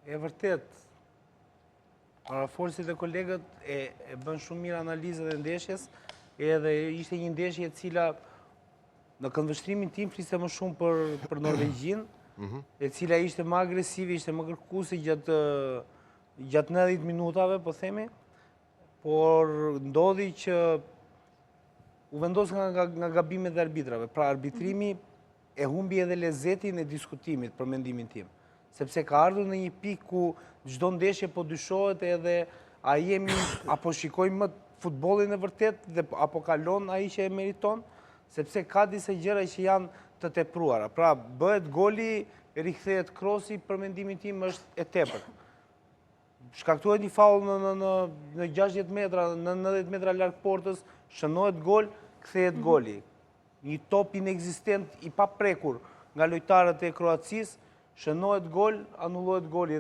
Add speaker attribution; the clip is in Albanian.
Speaker 1: E vërtet, parafolësit dhe kolegët e, e bënë shumë mirë analizën e ndeshjes, edhe ishte një ndeshje e cila në këndvështrimin tim fliste më shumë për, për Norvegjinë,
Speaker 2: mhm.
Speaker 1: e cila ishte më agresive, ishte më kërkuese gjatë gjatë 90 minutave, po themi, por ndodhi që u vendos nga, nga, nga gabimet e arbitrave. Pra arbitrimi e humbi edhe lezetin e diskutimit për mendimin tim. Sepse ka ardhur në një pikë ku çdo ndeshje po dyshohet edhe a jemi apo shikojmë më futbollin e vërtet dhe apo kalon ai që e meriton, sepse ka disa gjëra që janë të tepruara. Pra bëhet goli, rikthehet krosi, për mendimin tim është e tepërt. Shkaktohet një faull në në në në 60 metra, në 90 metra larg portës, shënohet gol, kthehet goli. Një top inekzistent i paprekur nga lojtarët e Kroacisë, shënohet gol, anullohet goli.